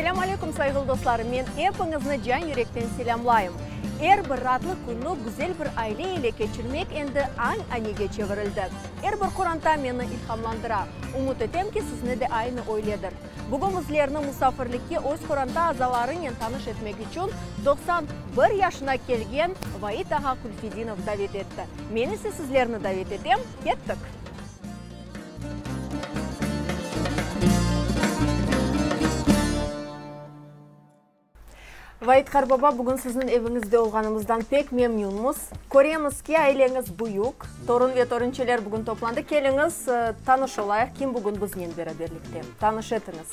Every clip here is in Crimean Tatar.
Selâm aleyküm, sayğılı dostlarım! Men epiñizni can yürekten selâmlayım. Er bir raatlı künni güzel bir aile ile keçirmek endi añ-anege çevirildi. Er bir qoranta meni ilhamlandıra. Ümüt etem ki, sizni de aynı öyledir. Bugün bizlerni musafirlikke öz qoranta azalarınen tanış etmek içün 91 yaşına kelgen Vait ağa Külfidinov davet etti. Men ise sizlerni davet etem, kettik! Vait qarbaba, bugün sizniñ eviñizde olğanımızdan pek memnünmiz. Köremiz ki, aileñiz büyük, torun ve torunçeler bugün toplandı. Keliñiz, tanış olayıq, kim bugün biznen beraberlikte? Tanış etiñiz.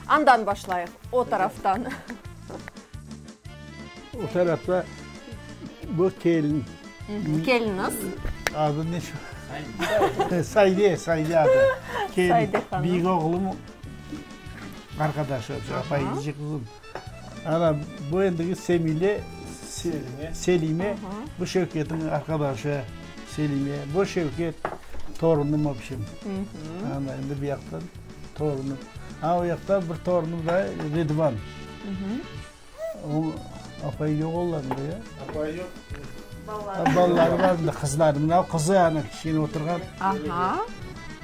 Andan başlayıq, o taraftan. O tarafta bu kelin. Keliniz. Adı ne? Sayde, Sayde adı. Kelin, büyük oğlum. Arqadaşı, apayıcı qızım. Ana, bu endigi Semile, Selime, bu Şevketniñ arqadaşı Selime. Bu Şevket, torunım, vobşem. Ana, endi bu yaqtan torunım. A, o yaqta bir torunım daa, Ridvan. O, apayı yoq olarnıñ da, ya? Apayı yoq. Balaları bar, qızları. Mına qızı, ana, kiçkene oturğan. Aha,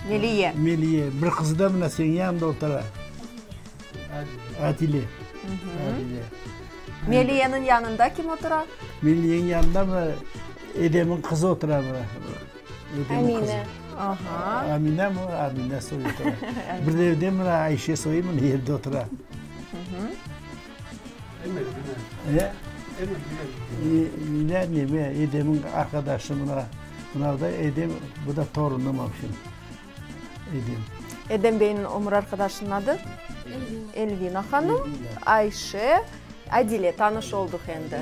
Meliye. Meliye. Bir qızı da mına seniñ yanında otura. Adile. Adile. Meliyeniñ yanında kim otura? Meliyeniñ yanında mına Edemniñ qızı otura mına. Edemniñ qızı. Amine. Aha. Amine mi? Amine soyu otura. Bir evde mına Ayşe soyu mına evde otura. E? Mine neme, Edemniñ arqadaşı mına. Mına da Edem, bu da torunım, vobşem. Edem. Edem beyniñ ömür arqadaşınıñ adı? Elvina. Elvina hanım, Ayşe, Adile, tanış olduq endi.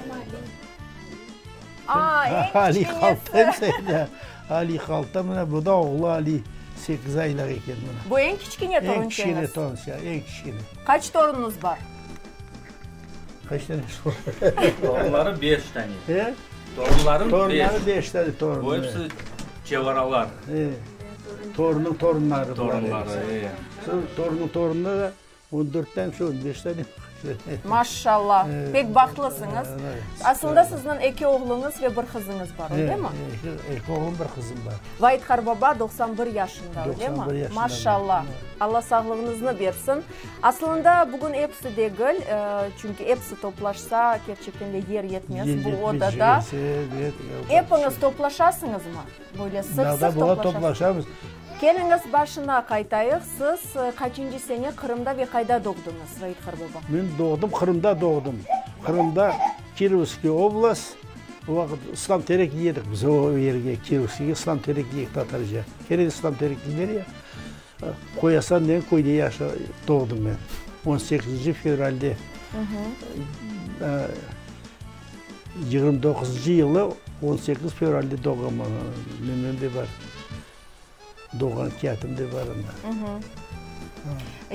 Aa, eñ kiçkenesi. Ali Halta, mına bu da oğlu Ali, sekiz aylıq eken mına. Bu eñ kiçkene torunçeñiz? Eñ kiçkene torunça, eñ kiçkene. Qaç torunıñız bar? Qaç tane torun? Torunları beş tane. E? Torunlarım beş. Torunları beş tane torun. Bu episi çevaralar. E, torunıñ torunları. Torunları, e. Torunıñ torunları On dörtten şu, on beşten Maşşalla, pek bahtlısıñız. Aslında sizniñ eki oğluñız ve bir qızıñız bar, öyle mi? Eki oğlum, bir qızım bar. Vait qarbaba 91 yaşında, öyle mi? 91 yaşında. Maşşalla, Alla sağlığıñıznı bersin. Aslında bugün episi degil, çünki episi toplaşsa, kerçekten de yer yetmez bu odada. Epiñiz toplaşasıñızmı? Böyle sıq-sıq toplaşasıñız. Keliñiz, başına qaytayıq. Siz qaçıncı sene Qırımda ve qayda doğdıñız, Vait Qarbaba? Men doğdım, Qırımda doğdım. Qırımda, Kirovskiy oblast. O vaqıt İslam terek edik biz o yerge, Kirovskiyge İslam terek deyik tatarca. Kene İslam terek deyler ya. Qoyasan degen köyde yaşa, doğdım men. On sekizinci fevralde. 29-cı yılı 18 fevralde doğğanman, nemem de bar, doğğan kâğıtım de bar anda.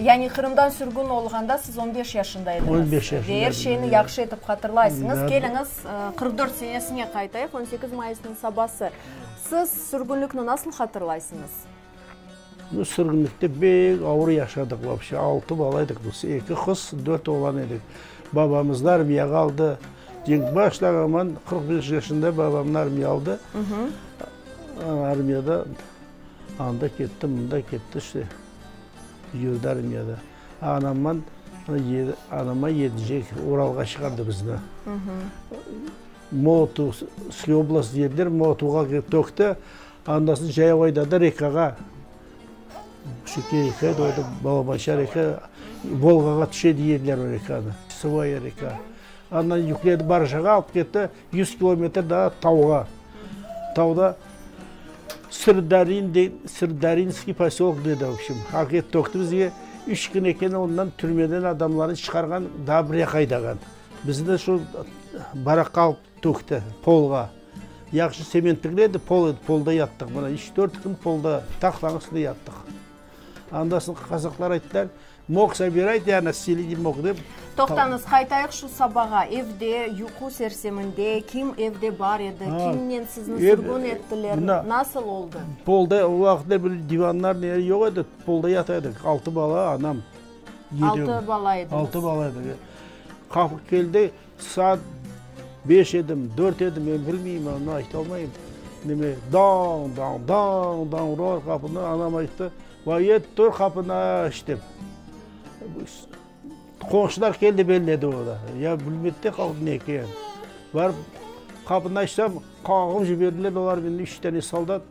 Yani Qırımdan sürgün olğanda siz on beş yaşında ediñiz. On beş yaşında Ve er şeyni yahşı etip hatırlaysıñız. Keliñiz, 44 senesine qaytayıq, 18 mayısnıñ sabası. Siz sürgünlikni nasıl hatırlaysıñız? Bu sürgünlikte pek ağır yaşadıq vapşe. Altı bala edik biz, eki qız, dört oğlan edik. Babamıznı armiyağa aldı. Cenk başlağanman 45 yaşında babamnı armiya aldı. Armiyada anda ketti, mında ketti işte, yürdi armiyada. Anamman, anama yetecek Uralğa çıqardı bizni. Molotovskiy oblast dediler, Molotovğa kelip tökti. Andasın cayav aydadı rekağa. Şeke reka edi, o da Balabança reka. Volgağa tüşe deyediler o rekanı. Sıvaya reka. Andan yükledi barjağa alıp ketti, yüz kilometr daa tauğa. Tauda Sırdarin, Sırdarinskiy posölok dedi, v obşem. Aqı töktü bizge. Üç kün eken ondan türmeden adamlarnı çıqarğan, daa bir yaqqa aydağan. Bizni de şu barakqa alıp tökti, polğa. Yahşı tsement degil edi, pol edi, polda yattıq. Mına üç-dört kün polda, tahtanıñ üstünde yattıq. Andan soñ kazaklar ayttılar, Mok sobirayte, ya naseleniye mok dep. Toqtañız, qaytayıq şu sabağa. Evde, yuqu serseminde, kim evde bar edi, kimnen sizni sürgün ettiler, nasıl oldı? Polda, o vaqıtlar bir divanlar ne yoq edi, polda yata edik, altı bala, anam. Altı bala ediñiz. Altı bala edik. Qapı keldi, saat beş edim, dört edim, men bilmeyim, onı ayta almayım. Neme, dañ, dañ, dañ, dañ uralar qapını, anam ayttı, Vayet, tur qapını aç, dep. Qonşular keldi belledi o da. Ya bilmedi de qaldı ne eken. Barıp qapını açsam, qağıp jiberdiler olar meni, üç tane soldat,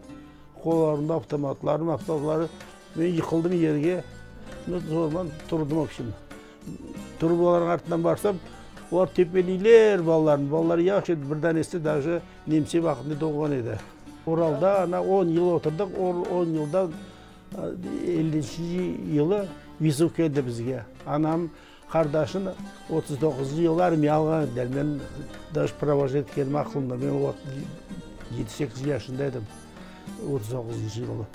qollarında avtomatları, avtomatları. Men yıqıldım yerge, zorman turdım, vobşem. Turıp olarnıñ artından barsam, olar tepeleyler balalarnı. Balalar yaş edi, bir danesi daje nemse vaqtında doğğan edi. Uralda ana on yıl oturdıq, on yıldan ellinci yılı vizov keldi bizge. Anam qardaşını 39-ncı yılı armiyağa alğan ediler. Men daje provojat etkenim aqılımda, men o vaqıt yedi-sekiz yaşında edim, 39-ncı yılı.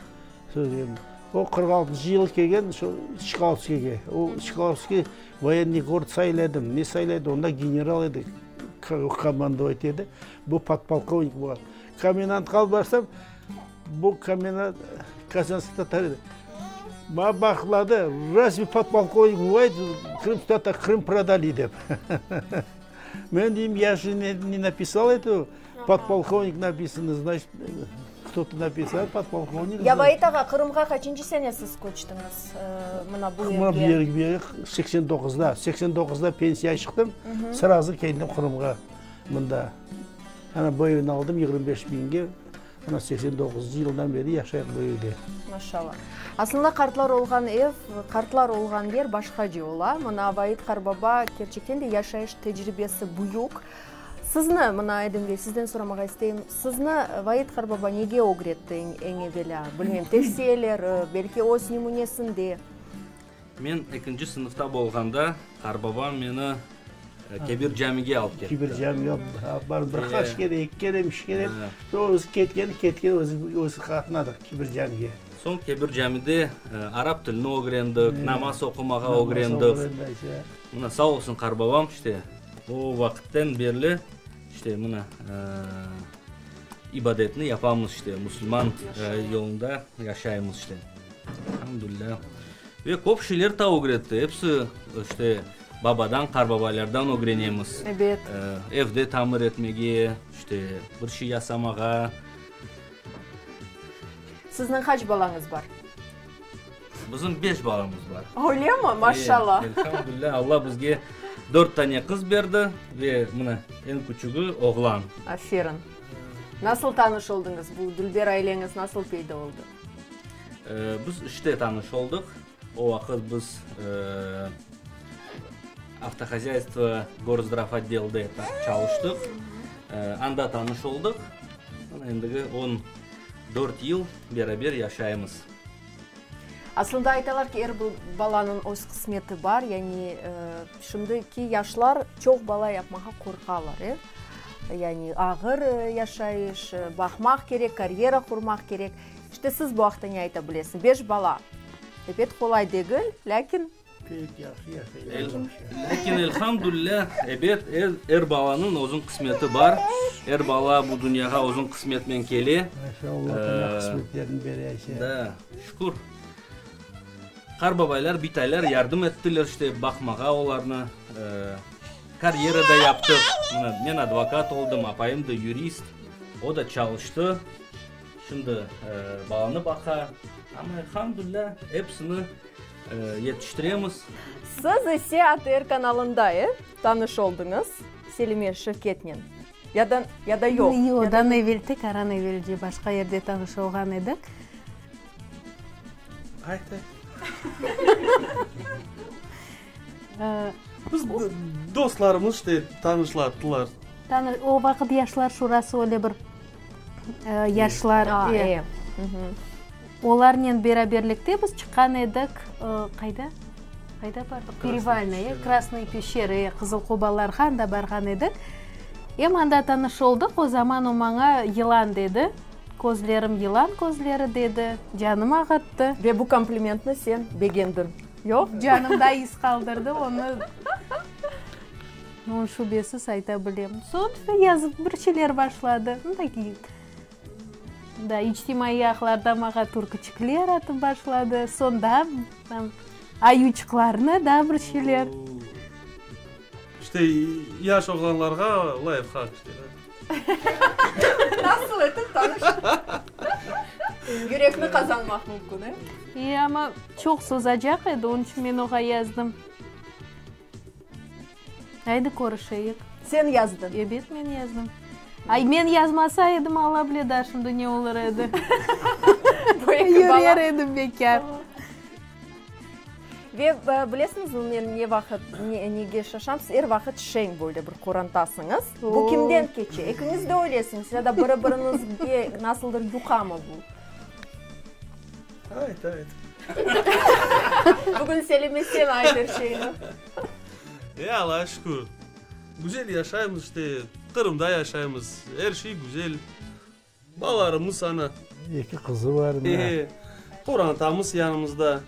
O 46-ncı yılı kelgen şu Çkalovskiyge. O Çkalovskiy voyennıy gorod sayladı, ne sayladı, onda general edi, komandovать edi. Bu podpolkovnik bolğan. Komendantqa alıp barsam, bu komendant Kazanskiy tatar edi. Maña baqladı, разве podpolkovnik bıvayet, Krım tatar, Krım prodali dep. Men deyim, ya je ne napisal eto, podpolkovnik napisano, znaçit, кто-то napisal, podpolkovnik. Ya Vait ağa, Qırımğa qaçıncı sene siz köçtiñiz, mına bu yerge? Mına bu yerge 89-da, 89-da pensiya çıqtım, srazı keldim Qırımğa, mında. Ana bu evni aldım 25 biñge. Mına 89-cı yıldan beri yaşayıq bu evde. Maşallah. Aslında qartlar olğan ev, qartlar olğan yer başqace ola. Mına Vait qarbaba kerçekten de yaşayış tecribesi büyük. Sizni, mına Edem bey, sizden soramağa isteyim, sizni Vait qarbaba nege ögretti eñ evelâ? Bilmem, tevsiyeleri, belki öz nümünesinde. Men ekinci sınıfta bolğanda qarbabam meni Kebir camige alıp ketti. Kebir camige alıp bardı. Bir qaç kere, eki kere, üç kere. Soñ özü ketken, ketken, özü, özü qatnadıq Kebir camige. Soñ Kebir camide arap tilini ögrendik, namaz oqumağa ögrendik. Mına, sağ olsun qarbabam, işte, o vaqıtten berli, işte, mına, ibadetni yapamız, işte, musulman yolunda yaşaymız, işte. Elhamdülilâ. Ve köp şeyler ta ögretti. Episi, işte, babadan, qarbabaylardan ögrenemiz. Ebet. Evde tamir etmege, işte, bir şey yasamağa. Sizniñ qaç balañız bar? Bizim beş balamız bar. Öylemi? Maşallah. Elhamdülilâ, Alla bizge dört tane qız berdi ve mına eñ küçügi oğlan. Aferin. Nasıl tanış oldıñız? Bu dülber aileñiz nasıl peyda oldı? Biz işte tanış oldıq. O vaqıt biz avtohozyaystvo gorzdravotdelde çalıştıq. Anda tanış oldıq. Mına endigi 14 yıl beraber yaşaymız. Aslında aytalar ki, er bir balanıñ öz qısmeti bar. Yani şimdiki yaşlar çoq bala yapmağa qorqalar, e? Yani ağır yaşayış, baqmaq kerek, karyera qurmaq kerek. İşte siz bu aqta ne ayta bilesiñ? Beş bala, ebet, qolay degil, lâkin. Pek yahşı yaşaylar. Lâkin, elhamdülilâ, ebet, er, er balanıñ özüñ qısmeti bar. Er bala bu dünyağa özüñ qısmetmen kele. Maşa Allah, Alla qısmetlerini bere. Da, şükür. Qarbabaylar, bitaylar yardım ettiler, işte, baqmağa olarnı. Karyera da yaptıq. Mına, men advokat oldım, apayım da yurist, o da çalıştı. Şimdi balanı baqa, amma elhamdülilâ, episini yetiştiremiz. Siz ise ATR kanalında, e, tanış oldıñız Selime Şevketnen, ya da, ya da yoq? Yoq, ondan evel, tek aran evelce başqa yerde tanış olğan edik. Ayt, ayt. Biz dostlarımız işte tanışlattılar. O vaqıt Yaşlar şurası öyle bir yaşlar, e, olarnen beraberlikte biz çıqqan edik, qayda? Qayda bardıq? Perevalnoye, Krasnıye peşçerı, Qızıl qobalarğa anda barğan edik. Em anda tanış oldıq, o zaman o maña yılan dedi, közlerim yılan közleri dedi, canım ağırttı. Ve bu komplimentni sen begendiñ, yoq? Canımda iz qaldırdı, onı. Onı şübesiz ayta bilem. Soñ yazıp bir şeyler başladı. Da, içtimaiy ağlarda maña türküçikler atıp başladı. Soñ daa tam. Ayuçıqlarnı, daa bir şeyler. İşte, yaş oğlanlarğa layfhak, işte, da. Nasıl etip tanış yürekni qazanmaq mümkün, e? E, amma çoq sozacaq edi, onıñ içün men oğa yazdım. Aydı körüşeyik. Sen yazdıñ? Ebet, men yazdım. Ay, men yazmasa edim, Alla bile daa şimdi ne olur edi. Bu eki bala. Yürer edim bekâr. Ve bilesiñizmi, men ne vaqıt, nege şaşam, siz er vaqıt şeñ böyle bir qorantasıñız. Bu kimden keçe? Ekiñiz de öylesiñiz ya da biri-biriñizge nasıldır yuqamı bu? Ayt, ayt. Bugün Selime sen ayt er şeyni. E, Allağa şükür. Güzel yaşaymız işte, Qırımda yaşaymız, er şey güzel. Balalarımız ana. Eki qızı bar mına. E, qorantamız yanımızda.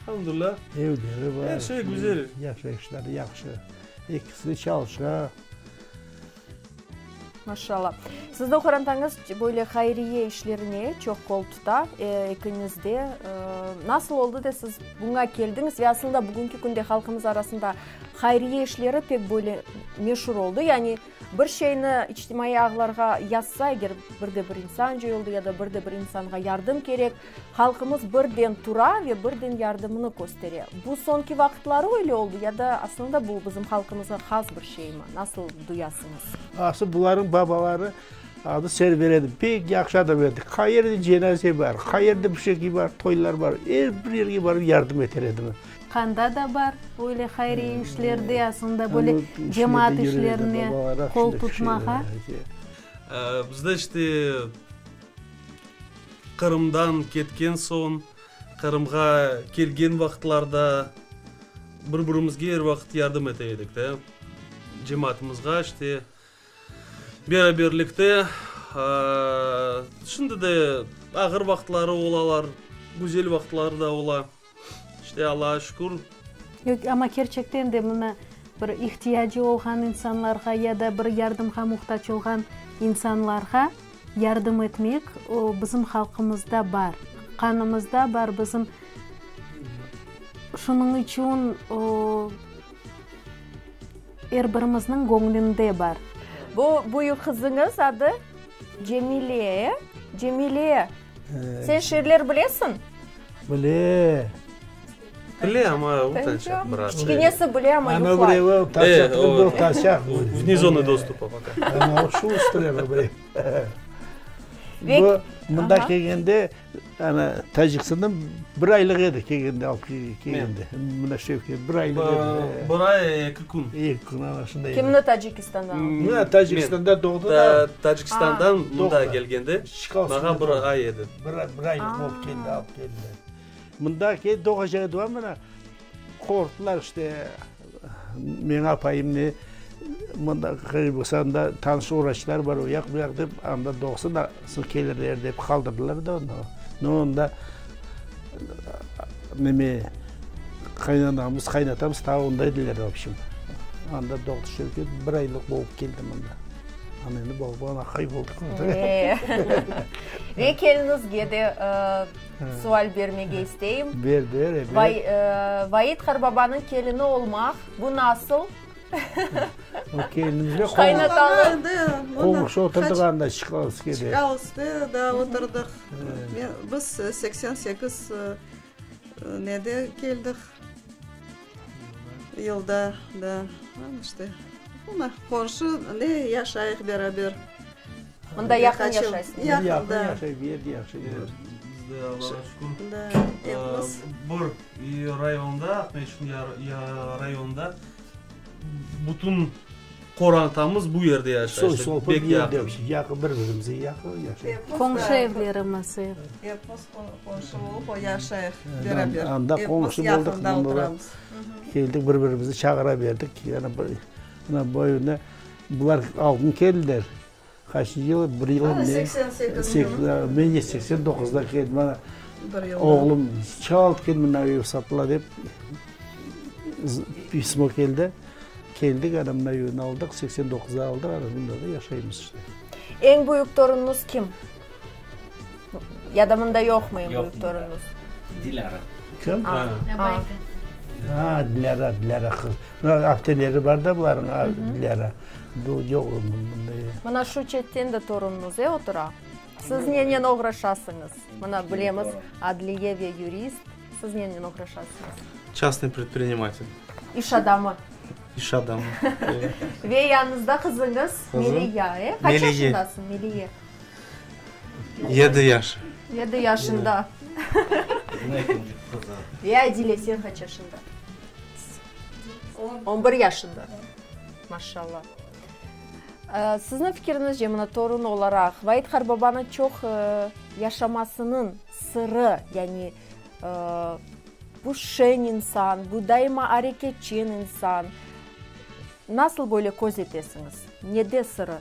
Elhamdülilâ. Evleri bar. Er şey güzel. Yaşayışları yahşı. Ekisi de çalışa. Maşallah. Sizniñ qorantañız böyle hayriye işlerine çoq qol tuta, ekiñiz de. Nasıl oldı da siz buña keldiñiz ve aslında bugünki künde halqımız arasında hayriye işleri pek böyle meşur oldı? Yani Bir şeyni içtimaiy ağlarğa yazsa, eger bir de bir insan coyuldı ya da bir de bir insanğa yardım kerek, halqımız birden tura ve birden yardımını köstere. Bu soñki vaqıtları öyle oldı ya da aslında bu bizim halqımızğa has bir şeymi? Nasıl duyasıñız? Aslı bularnıñ babaları adı Server edi, pek yahşı adam edi. Qayerde cenaze bar, qayerde bir şey bar, toylar bar, er bir yerge barıp yardım eter edi. Qanda da bar öyle hayriye işlerde, aslında böyle cemaat işlerine qol tutmağa. Bizde işte Qırımdan ketken soñ, Qırımğa kelgen vaqıtlarda bir-birimizge er vaqıt yardım ete edik de. Cemaatımızğa işte beraberlikte şimdi de ağır vaqıtları olalar, güzel vaqıtları da ola. İşte, Allağa şükür. Yoq, amma kerçekten de mına bir ihtiyacı olğan insanlarğa ya da bir yardımğa muhtac olğan insanlarğa yardım etmek, o, bizim halqımızda bar, qanımızda bar, bizim şunıñ içün o, er birimizniñ göñlünde bar. Bu büyük qızıñız adı Cemile, e? Cemile! Sen şiirler bilesiñ? Bile. Bile, amma utançaq biraz. Kiçkenesi bile, amma Ana yuqlay. birevi utançaq, bir utançaq. Vne zonı dostupa poka. Ana şustrıy ana birev. Bu mında kelgende, ana Tacikistandan bir aylıq edi kelgende, alıp kelgende. Mına Şevket bir aylıq edi. Bir ay, eki kün. Eki kün, ana şunday edi. Kimni Tacikistandan alıp? Mına Tacikistanda doğdı da. Tacikistandan mında kelgende maña bir ay edi. Bir aylıq olıp keldi, alıp keldiler. Mında kelip doğacaq edi, mına qorqtılar işte, menim apayım ne, mında Qırğızistanda tanış vraçlar bar, o yaq, bu yaq dep, anda doğsa da soñ kelirler dep qaldırdılar da onı. No, onda neme, qaynanamız, qaynatamız ta onda ediler, v obşem. Anda doğdı Şevket, bir aylıq bolıp keldi mında. Ana endi bala aqay boldı. Ve kelinizge de sual bermege isteyim. Ber, ber, ebet. Vait qarbabanıñ kelini olmaq, bu nasıl? O kelinimizge qomşu oturdıq anda Çkalovskiyde. Çkalovskiyde da oturdıq. Biz 88 nede keldik. Yılda, da, işte, mına, qonşu, ne, yaşayıq beraber. Mında yaqın yaşaysıñız? Yaqın, da. Yaqın yaşay, bu yerde yahşı. Bizde, Allağa şükür, Da, epimiz. bir rayonda, Aqmescitniñ rayonında bütün Qorantamız bu yerde yaşay, işte, Soy-sopı bek bir yerde, yaqın. yaqın, bir-birimizge yaqın yaşay. Qomşu evlerimiz, ev. Epimiz qomşu olıp yaşayıq beraber. Anda qomşu Epimiz boldıq, yaqında mında da oturamız. keldik, bir-birimizni çağıra berdik. Yani bir, mına bu evde bular aldın keldiler. Qaçıncı yılı? Bir yıl Ana, ne? 88 yılı. Men 89-da keldim. Ana, Bir yılda. oğlum çalt kel mına ev satıla dep pismo keldi. Keldik, ana mına evni aldıq, 89-da aldıq, ana mında da yaşaymız işte. Eñ büyük torunuñız kim? Ya da mında yoqmı eñ Yoq büyük mında. torunuñız? Dilâra. Kim? A. Ha, Dilâra, Dilâra qız. Mına apteleri bar da bularnıñ, Dilâra. Yoq, mında. Mına şu çetten de torunuñız, e, otura. Siz nenen oğraşasıñız? Mına bilemiz, adliye ve yurist. Siz nenen oğraşasıñız? Çastnıy predprinimatel. İş adamı. İş adamı. Ve yanıñızda qızıñız Meliya, e? Qaç yaşındasıñ, Meliye? Yedi yaş. Yedi yaşında. Ve Adile, sen qaç yaşında? On bir yaşında. Maşallah. Sizniñ fikiriñizce, mına torun olaraq, Vait qartbabanıñ çoq yaşamasınıñ sırı, yani bu şeñ insan, bu daima areketçen insan, nasıl böyle köz etesiñiz? Nede sırı?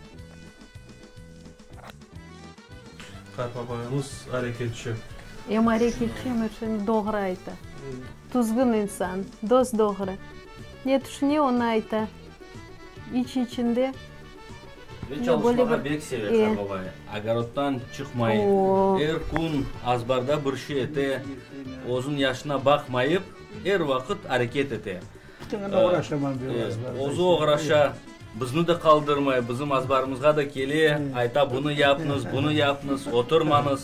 Qartbabañız areketçi. Em areketçi, em er şeyni doğru ayta. Tüzgün insan, dos-doğru. Ne tüşüne, onı ayta. İç-içinde. Ve çalışmağa bek seve qartbabay. Ogoroddan çıqmay, er kün azbarda bir şey ete, özüniñ yaşına baqmayıp, er vaqıt areket ete. Bütün oğraşaman diyor azbarda. Özü oğraşa, bizni de qaldırmay, bizim azbarımızğa da kele, ayta, bunı yapıñız, bunı yapıñız, oturmañız.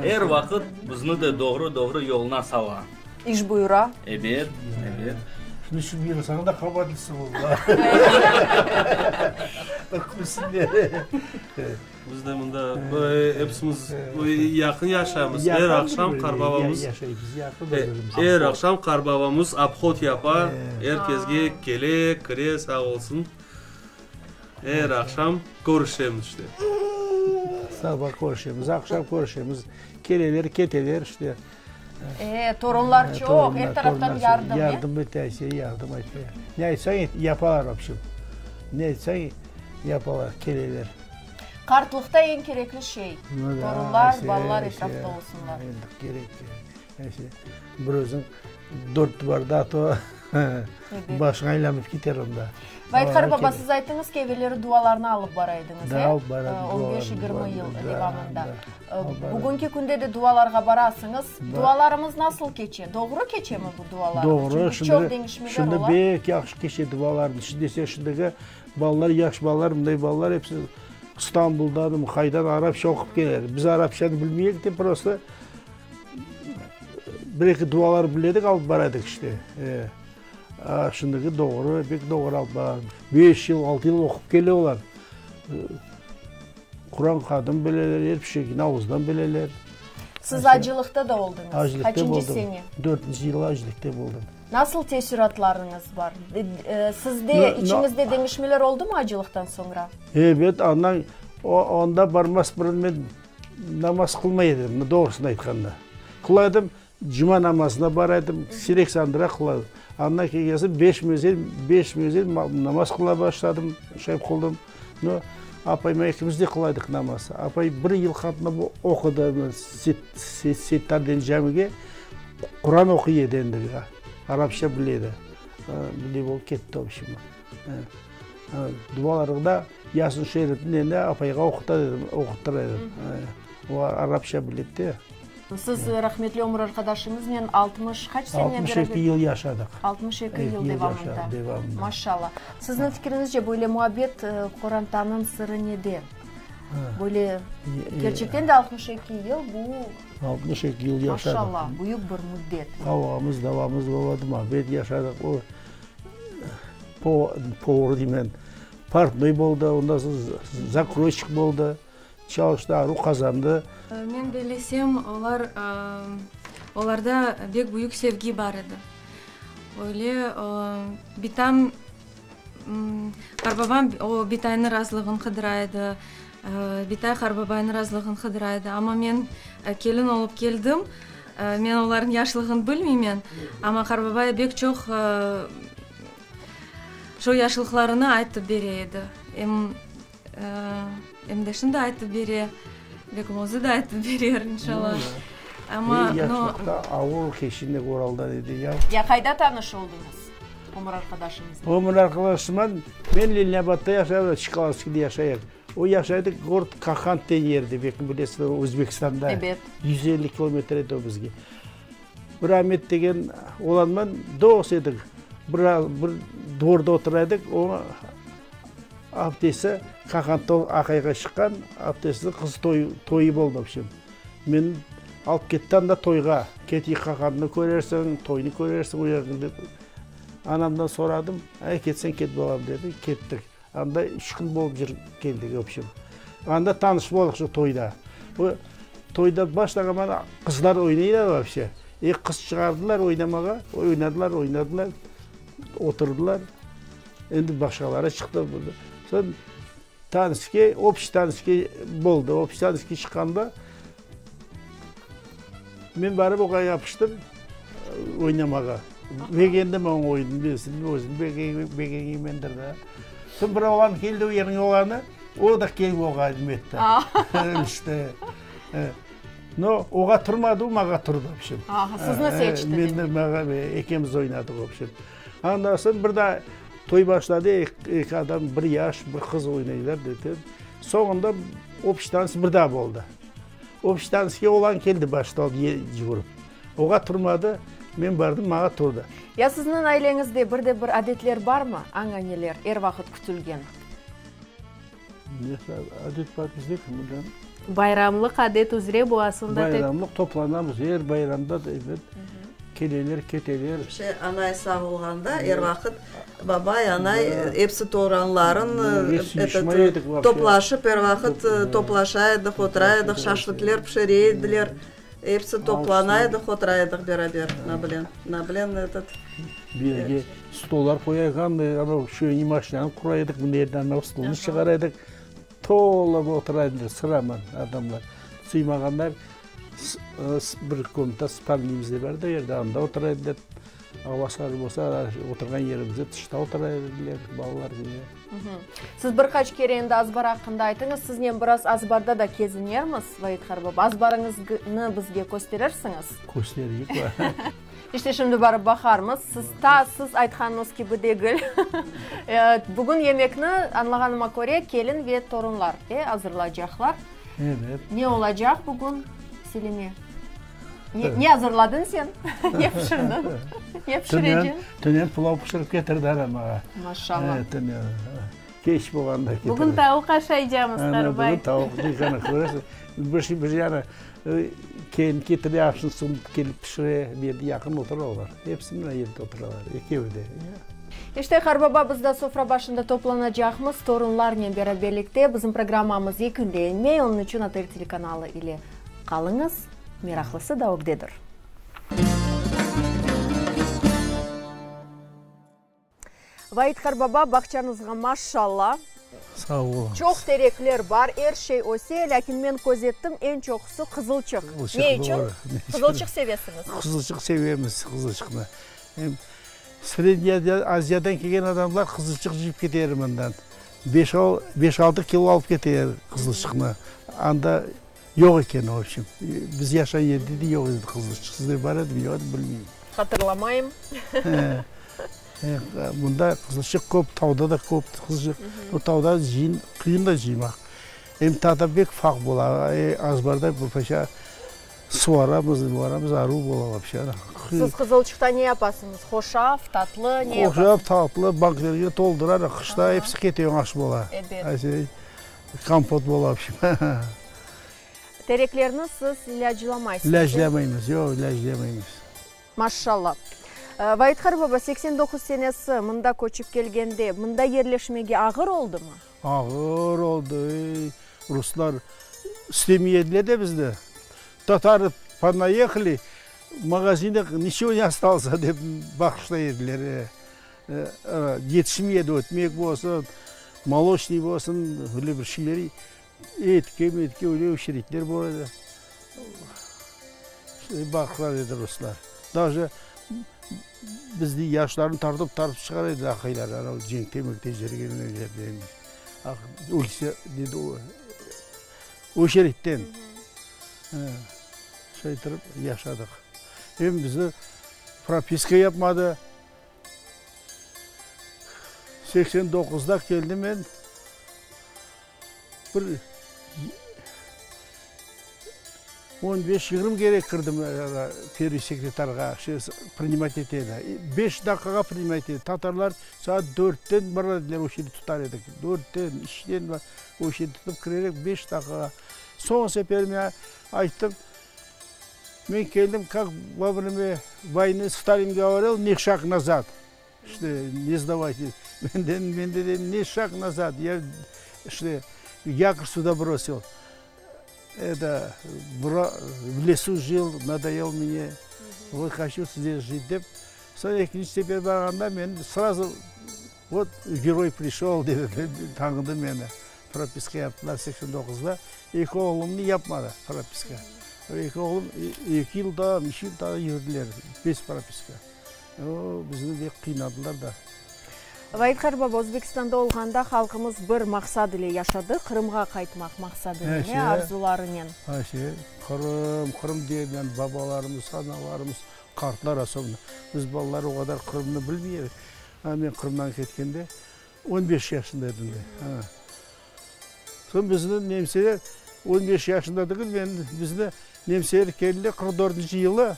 Er vaqıt bizni de doğru-doğru yoluna sala. İş buyura. Ebet, ebet. Şimdi şu buyursañ da qabaatlısı oldular. Külsünler. Biz de mında episimiz yaqın yaşaymız. Er aqşam qartbabamız er aqşam qartbabamız obhod yapa, er kesge kele, kire, sağ olsun. Er aqşam körüşemiz işte. Saba körüşemiz, aqşam körüşemiz. Keleler, keteler işte. E, torunlar çoq, er taraftan yardım, e? Yardım ete, yardım ete. Ne aytsañ, yapalar, vobşem. Ne aytsañ, yapalar, keleler. Qartlıqta eñ kerekli şey, torunlar, balalar etrafta olsunlar. Endi kerek, bir özüñ dört duvarda a to başıñ aylanıp keter onda. Vait qartbaba, siz ayttıñız ki, evelleri dualarnı alıp bara ediñiz, e? Alıp bara edim, On beş, yigirmi yıl devamında. Bugünki künde de dualarğa barasıñız. Dualarımız nasıl keçe? Doğru keçemi bu dualarımız? Doğru. Çünki çoq deñişmeler şimdi ola. Şimdi bek yahşı keçe dualarımız. Şimdi ise şimdiki balalar, yaş balalar, mınday balalar episi İstanbuldan, qaydan arapça oqup keleler. Biz arapçanı bilmeyik de, prosto bir-eki dualar bile edik, alıp bara edik işte. A şimdiki doğru, bek doğru alıp baralar. Beş yıl, altı yıl oqup kele olar. Quran qadım bileler, er bir şey avuzdan bileler. Siz acılıqta da oldıñız. Acılıqta Qaçıncı boldım. sene? Dörtünci yılı acılıqta boldım. Nasıl teessüratlarıñız bar? Sizde, içiñizde deñişmeler oldumı acılıqtan soñra? Ebet, andan, onda barmaz burun men namaz qılmay edim, doğrusını aytqanda. Qıla edim, Cuma namazına bara edim, siyrek sandıra qıla edim. Andan kelgen soñ beş mezel, beş mezel namaz qıla başladım, şay qıldım. No, apayım ekimiz de qıla edik namaz. Apay bir yıl qatnap oqudı, Settar degen camige Quran oquy edi endi, arapça bile edi. Bunday bolıp ketti, vobşem. Dualarında Yasin şerifni endi apayğa oquta edim, oquttıra edim. O arapça biledi de. Siz rahmetli ömür arqadaşıñıznen 60 qaç sene beraber? 62 yıl yaşadıq. 62 yıl devamında. Devamında. Maşallah. Sizniñ fikriñizce böyle muabbet qorantanıñ sırı nede? Böyle kerçekten de 62 yıl bu 62 yıl yaşadıq. Maşallah, büyük bir müddet. Qavğamız, davamız olmadı, muabbet yaşadıq. O povur deymen, portnoy boldı, ondan soñ zakroyşik boldı. Çalıştı, aru qazandı. Men bellesem, olar, olarda bek büyük sevgi bar edi. Öyle bitam, qarbabam o bitaynıñ razılığını qıdıra edi, bitay qarbabaynıñ razılığını qıdıra edi. Amma men kelin olıp keldim, men olarnıñ yaşlığını bilmeymen, amma qarbabay bek çoq şu yaşlıqlarını aytıp bere edi. Em Em de şimdi aytıp bere, belkim özü de aytıp berer, inşallah. Amma, no. Yaşlıqta avur keçindi Uralda, dedi ya. Ya qayda tanış oldıñız ömür arqadaşıñıznen? Ömür arqadaşımnen men Leninabadda yaşay edim, Çkalovskiyde yaşay edim. O yaşaydı gorod Kakand degen yerde, belkim bilesiñiz, Özbekistanda. Ebet. 150 kilometr edi o bizge. Bir Amet degen oğlanman dost edik. Bir, bir dvorda otura edik. Oña aptesi Qaqantov aqayğa çıqqan, aptesiniñ qız toyu, toyu boldı, vobşem. Meni alıp ketti anda toyğa. Ketiyik Qaqantnı körersiñ, toynı körersiñ o yerni dep. Anamdan soradım, Ay, ketseñ ket, balam, dedi. Kettik. Anda üç kün bolıp cürip keldik, vobşem. Anda tanış boldıq şu toyda. Bu toyda başlağan mana qızlar oynaylar voobşe. E, qız çıqardılar oynamağa, oynadılar, oynadılar, oturdılar. Endi başqaları çıqtı. Soñ tanışke, obşiy tanışke boldı. Obşiy tanışke çıqqanda men barıp oğa yapıştım oynamağa. Begendim onıñ oyunını, men özüm begengenmendir da. Soñ bir oğlan keldi, o yerniñ oğlanı, o da kelip oğa nime etti, ilişti. No, oğa turmadı, o mağa turdı, vobşem. Sizni seçti, demek. Meni, mağa, ekemiz oynadıq, vobşem. Ondan soñ bir daa toy başladı, eki adam, bir yaş, bir qız oynaylar, dedi. Soñunda obşiy tanış bir daa boldı. Obşiy tanışke oğlan keldi başta cuvurıp. Oğa turmadı, men bardım, mağa turdı. Ya sizniñ aileñizde bir de bir adetler barmı, añaneler, er vaqıt kütülgen? Ne adet bar bizde ki, mında? Bayramlıq adet üzre bu aslında tek. Bayramlıq toplanamız, er bayramda da ebet, keleler, keteler. Şey, anay sağ olğanda er vaqıt babay, anay episi toranların, etet, toplaşıp er vaqıt toplaşa edik, otura edik, şaşlıkler pişire ediler. Episi toplana edik, otura edik beraber, na bilen, na bilen etot. Bir yerge stollar qoyayğan, anav şöyle maşinanı qura edik, mında yerden anav stolnı çıqara edik. Tolıp otura ediler sıraman adamlar. Sıymağanlar bir komnata spalniyımız da bar edi o yerde, anda otura ediler. Ava sarı bolsa, oturğan yerimizde tışta otura ediler balalar. Siz bir qaç kere endi azbar aqqında aytıñız. Siznen biraz azbarda da kezinermiz, Vait Harbaba. Azbarıñıznı bizge kösterirsiñiz? Köstereyik. İşte şimdi barıp baqarmız. Siz ta siz aytqanıñız kibi degil. Bugün yemekni, añlağanıma köre, kelin ve torunlar, e, azırlaycaqlar. Evet. Ne olacaq bugün, Selime? Ne, ne azırladıñ sen? Ne pişirdiñ? Ne pişireceñ? Tünen pulav pişirip ketirdi anam maña. Maşallah. Tünen. Keç bolğanda ketirdi. Bugün tavuq aşaycamız, qarıbay. Bugün tavuq deycem, köresiñ. Bir şey, bir yanı kelin ketire, aşnı suvunıp kelip pişire, bu yerde yaqın oturalar. Episi mına yerde oturalar, ekevi de. İşte, qarbaba, biz da sofra başında toplanacaqmız, torunlarnen beraberlikte. Bizim programmamız yekünlenmey, onıñ içün ATR telekanalı ile qalıñız. Meraqlısı da ögdedir. Vait qarbaba, bağçañızğa maşşalla. Sağ oluñız. Çoq terekler bar, er şey öse, lâkin men köz ettim, eñ çoqusı qızılçıq. Ne içün? Qızılçıq sevesiñiz? Qızılçıq sevemiz, qızılçıqnı. Em Srednâ Aziyadan kelgen adamlar qızılçıq cıyıp keter mından. Beş, altı kilo alıp keter qızılçıqnı. Anda Yoq eken, o общем. Biz yaşağan yerde de yoq edi qızılçıq. Sizde bar edimi, yoq edimi, bilmeyim. Hatırlamayım. Mında qızılçıq köp, tavda da köp qızılçıq. O tavda cıyın, qıyın da cıymaq. Em tavda bek faq bola. Azbarda bir paşa suvaramız, muvaramız, aruv bola вообще. Siz qızılçıqta ne yapasıñız? Hoşaf, tatlı, ne yapasıñız? Hoşaf, tatlı, banklerge toldurarıq. Qışta episi kete, oñaş bola. Ebet. Kompot bola vobşem. Tereklerni siz ilâclamaysıñız, e? İlâclamaymız, yoq, ilâclamaymız. Maşşalla. Vait qarbaba, 89 senesi mında köçip kelgende, mında yerleşmege ağır oldımı? Ağır oldı, ey. Ruslar istemey ediler de bizni. Tatarı ponayehali, magazinde niçego ne ostalsa dep baqışlay ediler. Yetişmey edi, ötmek bolsun, moloçnıy bolsun, öyle bir şeyler, etke, metke öyle oçeredler bar edi. Baqlar edi ruslar. Daje bizni yaşlarnı tartıp tartıp çıqara edi aqaylar, anav cenkte mekte yürgenlerden. Ölse, dedi, oçeredten. Şay turıp yaşadıq. Em bizni propiska yapmadı. 89da keldim men, bir. On beş, yigirmi kere kirdim pervıy sekretarğa, prinimat ete edi. Beş daqqağa prinimat ete. Tatarlar saat dörtten bara ediler, oçerit tutar edik. Dörtten, üçten oçerit tutıp kirer edik beş daqqağa. Soñ sefer men ayttım, men keldim, kak vo vremâ voynı Stalin govoril, ni şag nazad. İşte, ne sdavaytes. Men dedim, ne şag nazad, ya işte yakor süda brosil. Eto, v lesu jil, nadoel mne, vot hoçu zdes jit dep, soñ ekinci sefer barğanda men srazu vot geroy prişol dedi, tanıdı meni, propiska yaptılar 89-da, eki oğlumnı yapmadı propiska, eki oğlum eki yıl daa, üç yıl daa yürdiler bez propiska. O, bizni bek qıynadılar da. Vait qartbaba, Özbekistanda olğanda halqımız bir maqsad ile yaşadı, Qırımğa qaytmaq maqsadınen, arzularınen. Ayşe, Qırım, Qırım degen babalarımız, analarımız, qartlar asobno. Biz balalar o qadar Qırımnı bilmey edik. A, men Qırımdan ketkende on beş yaşında edim de. A. Soñ bizni nemseler, on beş yaşında degil, men, bizni nemseler keldiler qırq dörtünci yılı.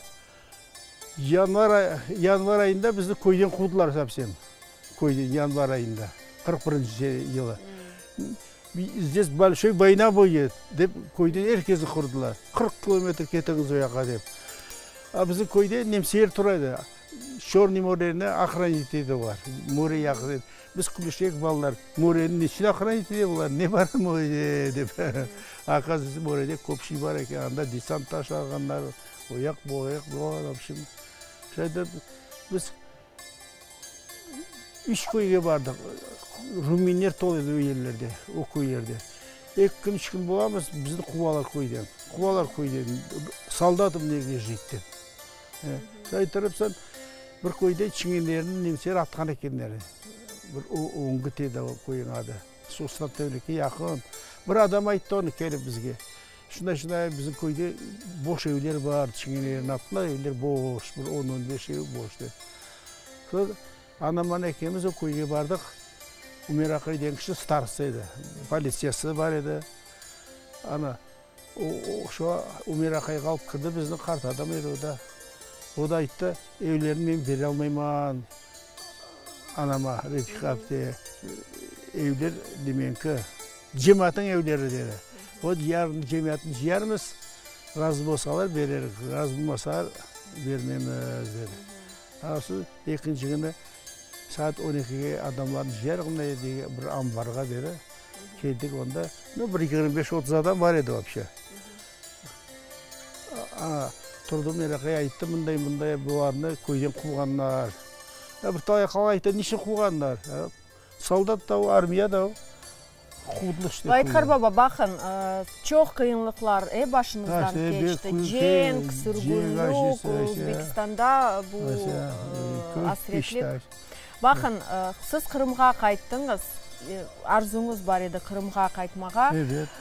Yanvar yanvar ayında bizni köyden quvdılar sovsem. Köyden yanvar ayında, 41-nci yılı. Zdes bolşoy voyna budet, dep köyden er kesni qurdılar. 40 kilometr ketiñiz o yaqqa dep. A bizim köyde nemseler tura edi. Çornıy moreni ohranit ete olar. More yaqın edi. Biz külüşek balalar, moreni neçün ohranit ete bular, ne bar morede dep. Okazıvaytsı, morede köp şey bar eken, anda desant taşlağanlar. O yaq, bu yaq, bu vobşem, şay da biz üç köyge bardıq. Ruminler tolu edi o yerlerde, o köylerde. Eki kün, üç kün bolamız, bizni quvalar köyden, quvalar köyden, soldatım negde jit dep. Şay turıp soñ bir köyde çingenlerni nemseler atqan ekenler. Bir Öngüt edi o köyniñ adı. Sosna-Tevlikke yaqın. Bir adam ayttı onı kelip bizge. Şunday-şunday bizim köyde boş evler bar, çingenelerini attılar, evler boş, bir on, on beş ev boş dep. Soñ anamman ekemiz o köyge bardıq. Ümer aqay degen kişi starosta edi, politsiyası bar edi. Ana, o, şo Ümer aqayğa alıp kirdi bizni, qart adam edi o da. O da ayttı, evlerni men bere almayman anama, Refiqa apte, evler nemenki, cemaatnıñ evleri dedi. Vot yarın cemiyatnı cıyarmız, razı bolsalar bererik, razı bolmasalar bermemiz, dedi. Soñ ekinci künü saat on ekige adamlarnı cıyarıq mına bir ambarğa dedi. Keldik onda, nu, bir 25-30 adam bar edi voobşe. Ana, turdım, eraqay ayttı, mınday-mınday bularnı köyden quvğanlar. Bir talay qalay ayttı, niçün quvğanlar? Soldat da o, armiya da o. Vait qartbaba, baqıñ, çoq qıyınlıqlar, e, başıñızdan keçti, cenk, sürgünlik, Özbekistanda bu asretlik. Baqıñ, siz Qırımğa qayttıñız, arzuñız bar edi Qırımğa qaytmağa.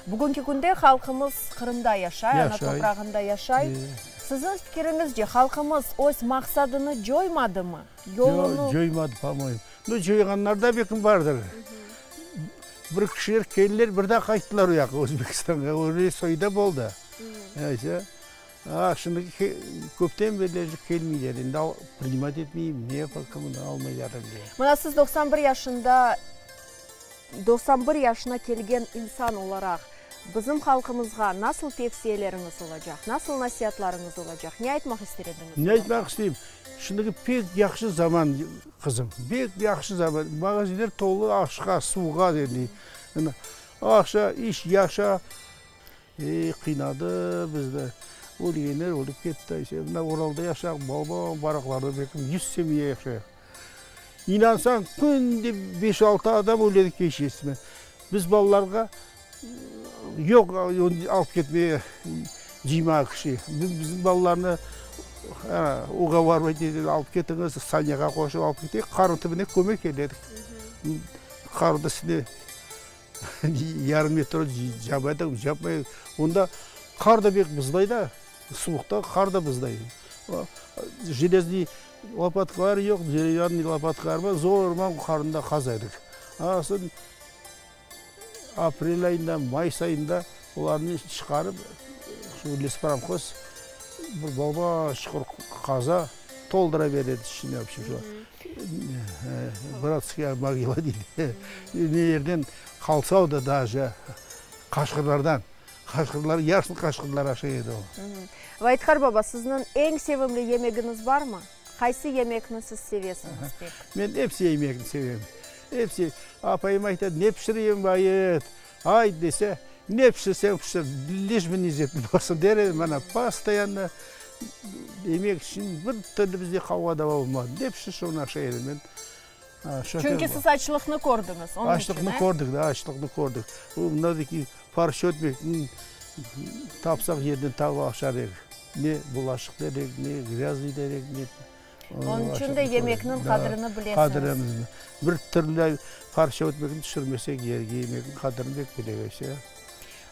Bugünki künde halqımız Qırımda yaşay, ana toprağında yaşay. Siziñ fikiriñizce, halqımız öz maqsadını coymadımı? Yolunı. Coymadı, po-moyemu. Nu, coyğanlar da belkim bardır. Bir kişiler keldiler, bir daa qayttılar o yaqqa, Özbekistanğa. Öyle soy da boldı. Aysa, a, şimdi köpten berli kelmeyler. Endi prinimat etmeyim, ne yapar, kim almaylar endi. Mına siz 91 yaşında, 91 yaşına kelgen insan olaraq, bizim halqımızğa nasıl tevsiyeleriñiz olacaq, nasıl nasiatlarıñız olacaq, ne aytmaq ister ediñiz? Ne aytmaq isteyim? Şimdiki pek yahşı zaman, qızım, pek yahşı zaman. Magazinler tolu aşqa, suvğa dendi. Aqça, iş, yaşa. Ey, qıynadı bizni. Ölgenler ölip ketti. İşte, mına Uralda yaşaq, baba baraqlarda belki yüz semya yaşayıq. İnansañ, künde beş-altı adam öledi keçesine. Biz balalarğa yoq alıp ketmege cıymağa kişi. Bizim balalarnı ugovarıvat etip alıp ketiñiz, sanyağa qoşıp alıp keteyik, qarnıñ tübüne kömek ededik. Qarnıñ üstüne yarım metr japa japmay. Onda qar da bek buzlay da, suvuqta qar da buzlay. Jelezniy lopatkalar yoq, derevyanniy lopatkalar bar, zorman qarnı da qaza edik. Soñ aprel ayında, mayıs ayında olarnı çıqarıp, Şu lespromhoz bir baba çuqur qaza, toldura beredi içine, vobşem, şu bratskaya mogila deydi. Ne yerden qalsa o da daje qaşqırlardan. Qaşqırlar, yarısını qaşqırlar aşay edi o. Vait qarbaba, sizniñ eñ sevimli yemegiñiz barmı? Qaysı yemekni siz sevesiñiz pek? Men episi yemekni sevem. Episi. Apayım ayta, ne pişireyim, Vait? Ayt dese, ne pişirseñ pişir, liş bi lezetli bolsun der edi. Mana, postoyanno yemek içün bir türlü bizde qavğa dava olmadı. Ne pişirse onı aşay edim men. Çünki siz açlıqnı kördiñiz, onıñ içün, Açlıqnı kördik, da, açlıqnı kördik. Mındaki parça ötmekni tapsaq yerden tapıp aşar edik. Ne bulaşıq der edik, ne grâzniy der edik, ne. Onıñ içün de yemekniñ qadrini bilesiñiz. Qadrini. Bir türlü parça ötmekni tüşürmesek yerge, yemekniñ qadrini pek bilemiz.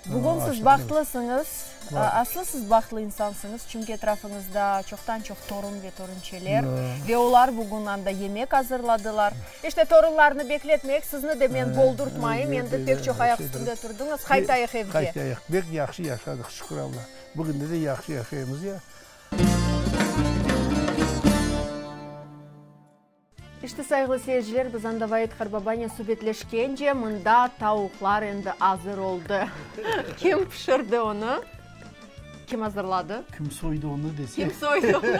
Bugün siz bahtlısıñız, aslı siz bahtlı insansıñız, çünki etrafıñızda çoqtan-çoq torun ve torunçeler ve olar bugün anda yemek azırladılar. İşte, torunlarnı bekletmeyik, sizni de men boldurtmayım, endi pek çoq ayaq üstünde turdıñız, qaytayıq evge. Qaytayıq. Pek yahşı yaşadıq, şükür Alla. Bugünde de yahşı yaşaymız ya. İşte, sayğılı seyirciler, biz anda Vait qarbabanen subetleşkence, mında tavuqlar endi azır oldı. Kim pişirdi onı? Kim azırladı? Kim soydı onı dese. Kim soydı onı?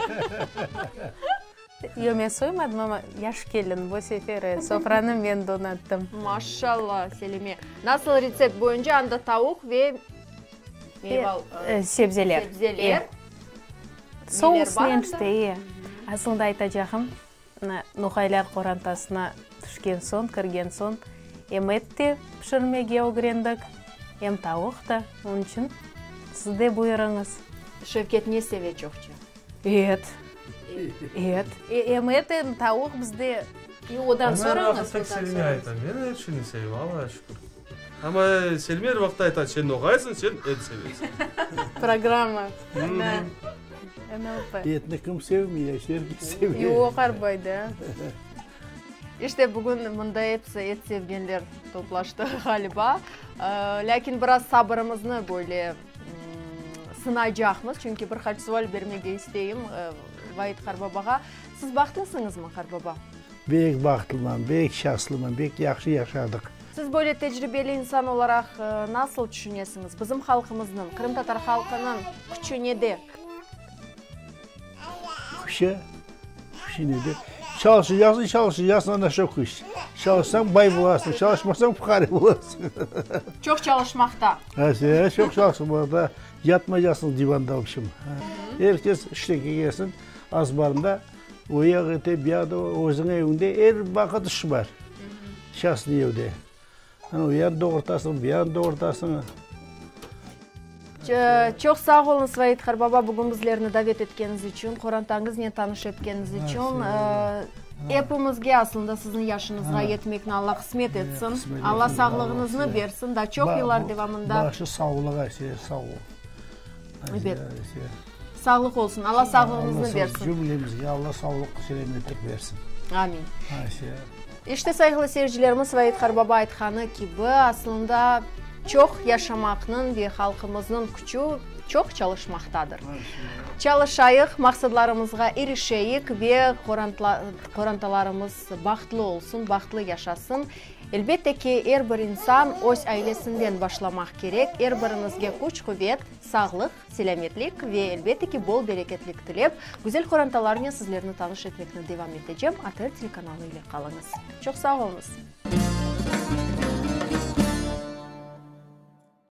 Yoq, men soymadım, amma yaş kelin bu sefer sofranı men donattım. Maşallah, Selime. Nasıl retsept boyunca anda tavuq ve meyval, sebzeler. Sebzeler. Sousnen işte, e. Asılında aytacağım, mına noğaylar qorantasına tüşken soñ, kirgen soñ, em et te pişirmege ögrendik, em tavuq da. Onıñ içün siz de buyurıñız. Şevket ne seve çoqça? Et. Et. Em et, em tavuq bizde. Odan sorañız. Tek Selime ayta, men er şeyni sevem, Allağa şükür. Amma Selime er vaqıt ayta, sen noğaysıñ, sen et sevesiñ. Programma. NLP. Etni kim sevmey, er kes seve. Yoq, arbay da. İşte, bugün mında episi et sevgenler toplaştı, ğaliba. Lâkin biraz sabırımıznı böyle sınaycaqmız, çünki bir qaç sual bermege isteyim Vait qarbabağa. Siz bahtlısıñızmı, qarbaba? Bek bahtlıman, bek şanslıman, bek yahşı yaşadıq. Siz böyle tecribeli insan olaraq nasıl tüşünesiñiz, bizim halqımıznıñ, qırımtatar halqınıñ küçü nede? Küçü? Küçü nede? Çalışacaqsıñ, çalışacaqsıñ, ana şo küç. Çalışsañ bay bolasıñ, çalışmasañ fuqare bolasıñ. Çoq çalışmaqta. Ha, çoq çalışmaqta. Yatmaycaqsıñ divanda, vobşem. Er kes işten kelgen azbarında o yaq ete, bu yaqta, özüniñ evinde er vaqıt iş bar. Şahsıy evde. O yan doğurtasıñ, bu yan doğurtasıñ. Çoq sağ oluñız, Vait qarbaba, bugün bizlerni davet etkeniñiz içün, qorantañıznen tanış etkeniñiz içün. Epimizge aslında siziñ yaşıñızğa yetmekni Alla qısmet etsin. Alla sağlığıñıznı bersin, daa çoq yıllar devamında. Başı sağlığa, sağ ol. Ebet. Sağlıq olsun, Alla sağlığıñıznı bersin. Cümlemizge Alla sağlıq, selâmetlik bersin. Amin. İşte, sayğılı seyircilerimiz, Vait qarbaba aytqanı kibi, aslında çoq yaşamaqnıñ ve halqımıznıñ küçü çoq çalışmaqtadır. Çalışayıq, maqsadlarımızğa irişeyik ve qorantalarımız bahtlı olsun, bahtlı yaşasın. Elbette ki, er bir insan öz ailesinden başlamaq kerek. Er biriñizge küç-quvet, sağlıq, selâmetlik ve, elbette ki, bol bereketlik tilep, güzel qorantalarnen sizlerni tanış etmekni devam etecem. ATR telekanalı ile qalıñız. Çoq sağ oluñız!